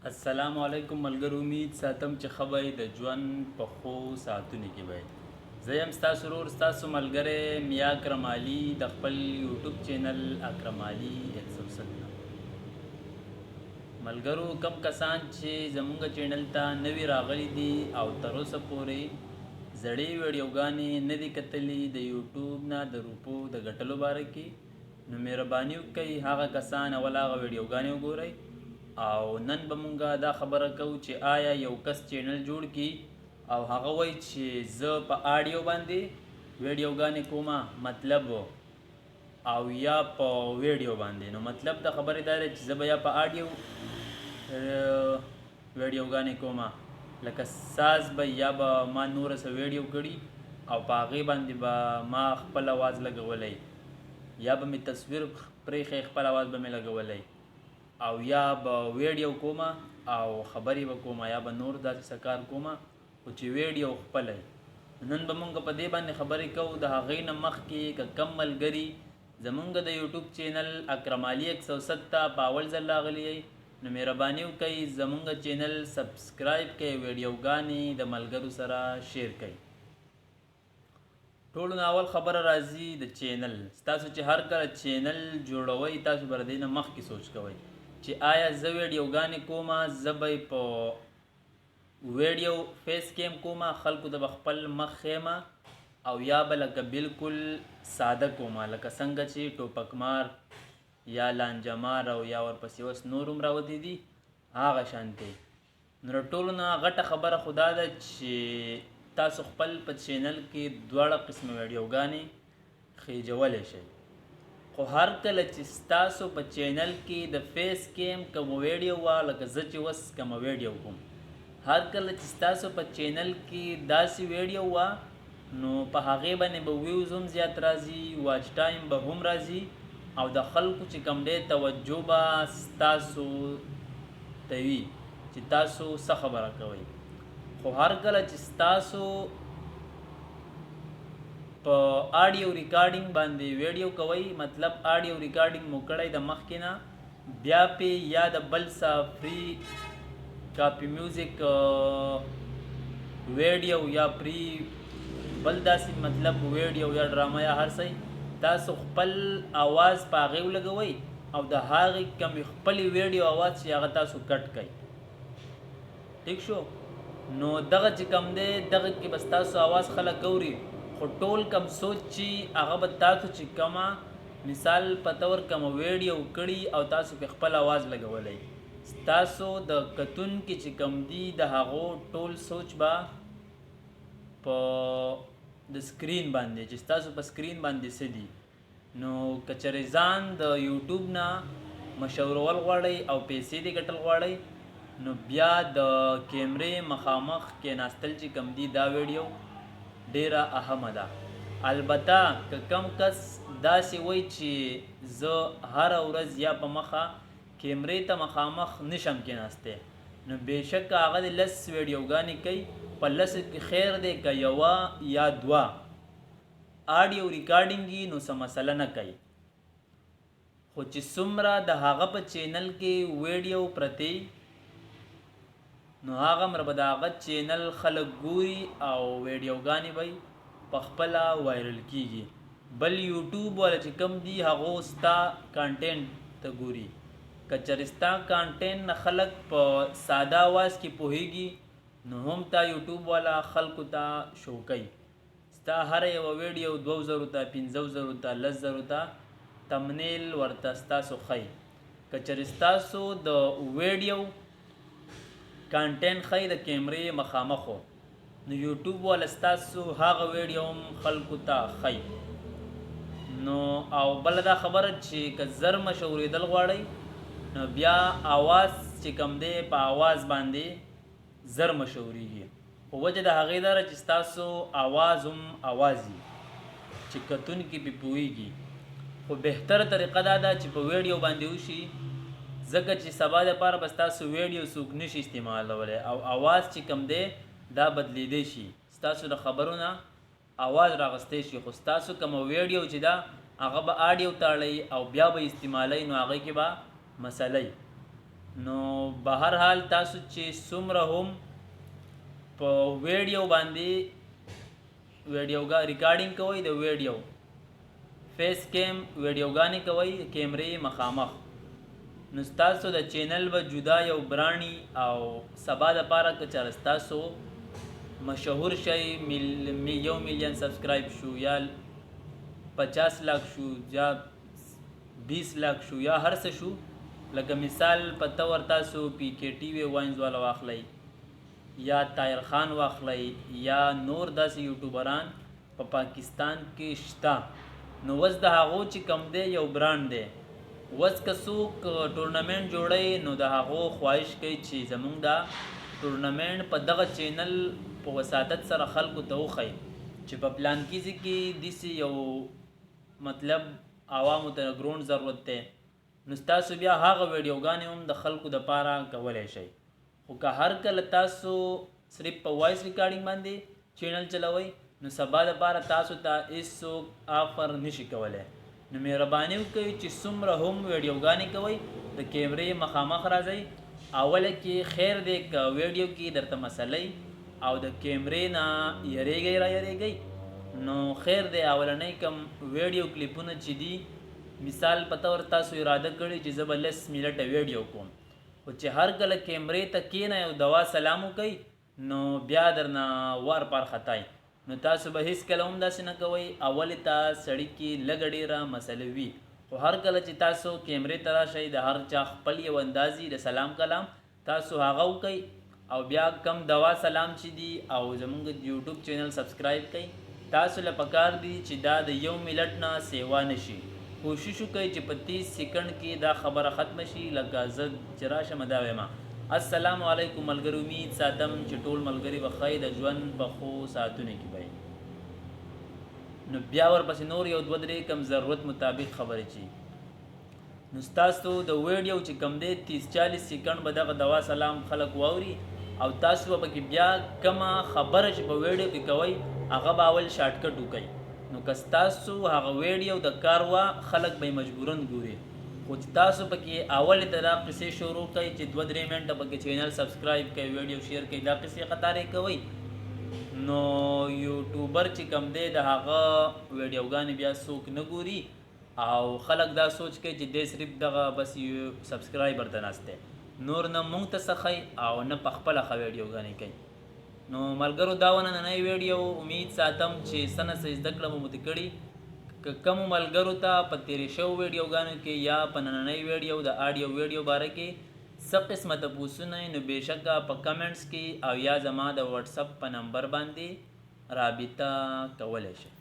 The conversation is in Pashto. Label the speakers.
Speaker 1: السلام علیکم ملګرو، امید ساتم چې ښه به یې، د ژوند په ښو ساعتونو کې به یې. زه یم ستاسو ورور، ستاسو ملګری میا اکرم علي، د خپل یوټیوب چینل اکرم علي 107 نه. ملګرو، کم کسان چې زمونږ چینل ته نوي راغلي دي او تر اوسه پورې زړې ویډیوګانې نه دي کتلي د یوټیوب نه د روپو د ګټلو باره کې، نو مهرباني وکړئ، هغه کسان اول هغه ویډیوګانې وګورئ. او نن به مونږه دا خبره کوو چې آیا یو کس چینل جوړ کی او هغه وایي چې زه په آډیو باندې ویډیوګانې کومه، مطلب او یا په ویډیو باندې، نو مطلب د خبرې دا دی چې زه به یا په آډیو ویډیوګانې کومه، لکه ساز به، یا به ما نوره څه ویډیو کړي او په هغې باندې به ما خپل اواز لګولی، یا به مې تصویر پرېښی، خپل اواز به مې لګولی، او یا به ویډیو کومه او خبرې به کومه، یا به نور داسې څه کار کومه خو چې ویډیو خپله. نن به مونږ په دې باندې خبرې کوو. د هغې نه مخکې که کم ملګري زمونږ د یوټیوب چینل اکرم علي 107 ته په اول ځل راغلي یئ، نو مهرباني وکړئ، زمونږ چینل سبسکرایب کړئ، ویډیوګانې د ملګرو سره شیر کړئ. ټولو نه اول خبره راځي د چینل. ستاسو چې هر کله چینل جوړوئ، تاسو به د دې نه مخکې سوچ کوئ چې آیا زه ویډیوګانې کومه، زه به یې په ویډیو فیس کیم کومه، خلکو ته به خپل مخ ښیمه، او یا به لکه بالکل ساده کومه، لکه څنګه چې ټوپکمار یا لانجمار او یا ورپسې اوس نور هم راوتي دي، هغه شانتې. نو د ټولو نه غټه خبره خو دا ده چې تاسو خپل په چینل کې دواړه قسمه ویډیوګانې خېجولی شئ، خو هر کله چې ستاسو په چینل کې د فیس کیم کوم ویډیو وه، لکه زه چې اوس کومه ویډیو کوم، هر کله چې ستاسو په چینل کې داسې ویډیو وه، نو په هغې باندې به ویوز هم زیات راځي، واچ ټایم به هم راځي او د خلکو چې کوم دی توجه به ستاسو ته وي چې تاسو څه خبره کوئ. خو هر کله چې ستاسو په آډیو ریکارډینګ باندې ویډیو کوئ، مطلب آډیو ریکارډینګ مو کړی د مخکې نه، بیا پې یا د بل څه فری کاپي میوزیک ویډیو یا پری بل داسې مطلب ویډیو یا ډرامه یا هر څه، تاسو خپل اواز په هغې ولګوئ او د هغې کمې خپلې ویډیو اواز چې هغه تاسو کټ کړئ، ټیک شو؟ نو دغه چې کم دی، دغه کې به ستاسو اواز خلک اوري، خو ټول کم سوچ چې هغه به تاسو چې کومه مثال په تور کومه ویډیو کړي او تاسو په خپل اواز لګولی، ستاسو د کتونکي چې کم دي د هغو ټول سوچ به په د سکرین باندې چې ستاسو په سکرین باندې څه دي. نو که چېرې ځان د یوټیوب نه مشهورول غواړئ او پیسې دې ګټل غواړئ، نو بیا د کیمرې مخامخ کېناستل چې کم دي، دا ویډیو ډیره اهمه ده. البته که کم کس داسې وایي چې زه هره ورځ یا په مخه کیمرې ته مخامخ نشم کېناستی، نو بېشکه هغه دې 10 ویډیوګانې کوي، په 10 کې خیر دی که یوه یا دوه آډیو ریکارډینګ یي، نو څه مسله نه کوي. خو چې څومره د هغه په چینل کې ویډیو پرتې، نو هغه مره به د هغه چینل خلک ګوري او ویډیوګانې به په خپله وایرل کیږي. بل یوټیوب والا چې کم دي، هغو ستا کانټینټ ته ګوري. که چېرې ستا کانټینټ نه خلک په ساده اواز کې پوهیږي، نو هم تا یوټیوب والا خلکو ته شو کوي. ستا هره یوه ویډیو 2000 ته، 5000 ته، 10,000 ته تمنیل ورته ستاسو ښیي. که چېرې ستاسو د ویډیو کانټینټ ښیي د کیمرې مخامخو، نو یوټیوب والا ستاسو هغه ویډیو هم خلکو ته ښیي. نو او بله دا خبره چې که زر مشهورېدل غواړئ، نو بیا اواز چې کم دی، په اواز باندې زر مشهورېږي، خو وجه د هغې دا ده چې ستاسو اواز هم اواز وي چې کتونکي پې پوهېږي. خو بهتره طریقه دا ده چې په ویډیو باندې وشي، ځکه چې سبا دپاره به ستاسو ویډیو څوک نشي استعمالولی او اواز چې کم دی دا بدلیدی شي، ستاسو د خبرو نه اواز راغستی شي، خو ستاسو کومه ویډیو چې ده هغه به آډیو ته اړوي او بیا به استعمالوي، نو هغې کې به مسله وي. نو بهر حال تاسو چې څومره هم په ویډیو باندې ویډیوګا ریکارډینګ کوئ، د ویډیو فیس کیم ویډیوګانې کوئ کیمرې مخامخ، نو ستاسو د چینل به جدا یو برانډي او سبا د پاره که چېرې ستاسو مشهور شئ، 1 میلیون سبسکرایب شو یا 50 لاک شو یا 20 لاک شو یا هر څه شو، لکه مثال په طور تاسو پی کې ټي وي واینز والا واخلئ یا طاهر خان واخلئ یا نور داسې یوټیوبران په پاکستان کې شته، نو وس د هغو چې کم دی یو برانډ دی. وس که څوک ټورنمنټ جوړوي، نو د هغو خواهش کوي چې زمونږ دا ټورنمنټ په دغه چینل په وساطت سره خلکو ته وښیي چې په پلانکي ځای کې داسې یو مطلب عوامو ته ګرونډ ضرورت دی. نو ستاسو بیا هغه ویډیوګانې هم د خلکو دپاره کولی شئ. خو که هر کله تاسو صرف په وایس ریکارډینګ باندې چینل چلوئ، نو سبا دپاره تاسو ته هیڅوک آفر نشي کولی. نو مهرباني وکړئ چې څومره هم ویډیوګانې کوئ، د کیمرې مخامخ راځئ. اوله کې خیر دی که ویډیو کې درته مسلې او د کیمرې نه یریږئ را یریږئ، نو خیر دی. اولنۍ کم ویډیو کلیپونه چې دي، مثال په طور تاسو اراده کړې چې زه به 10 منټه ویډیو کوم، خو چې هر کله کیمرې ته کینئ او دوا سلام وکئ، نو بیا درنه وار پار خطای. نو تاسو به هیڅ کله هم داسې نه کوئ. اول ته سړي کې لږه ډېره مسله وي، خو هر کله چې تاسو کیمرې ته راشئ، د هر چا خپل یو اندازي د سلام کلام، تاسو هغه وکئ او بیا کم دوا سلام چې دي او زمونږ یوټیوب چینل سبسکرایب کړئ. تاسو له پکار دي چې دا د 1 منټ نه سیوا نشي. کوشش وکړئ چې په 30 سیکنډ کې دا خبره ختمه شي، لکه زه چې راشم دا وایم: السلام علیکم ملګرو، امید ساتم چې ټول ملګري به ښه د ژوند په ښو ساعتونو کې به. نو بیا ورپسې نور یو دوه درې کم ضرورت مطابق خبرې چی، نو ستاسو د ویډیو چې کم دی 30 40 سیکنډ به دغه دوا سلام خلک واوري او تاسو به پکې بیا کومه خبره چې په ویډیو کې کوئ، هغه به اول شارټ کټ وکړئ. نو که ستاسو هغه ویډیو د کار وه، خلک به یې مجبورا ګوري. خو چې تاسو پکې اول ته دا قصې شروع کړئ چې دوه درې منټه پکې چینل سبسکرایب کړئ، ویډیو شیر کړئ، دا قصې قطارې کوئ، نو یوټیوبر چې کم دی د هغه ویډیوګانې بیا څوک نه ګوري او خلک دا سوچ کوي چې دی صرف دغه بس یو سبسکرایبر ته ناست دی، نور نه مونږ ته څه ښیي او نه په خپله ښه ویډیوګانې کوي. نو ملګرو، دا ونه ننۍ ویډیو، امید ساتم چې څه نه څه زده کړه مو کړي. که کوم ملګرو ته په تیرې شوو ویډیوګانو کې یا په نننۍ ویډیو د آډیو ویډیو باره کې څه قسمه تپوسونه، نو بېشکه په کمنټس کې او یا زما د واتساپ په نمبر باندې رابطه کولی شئ.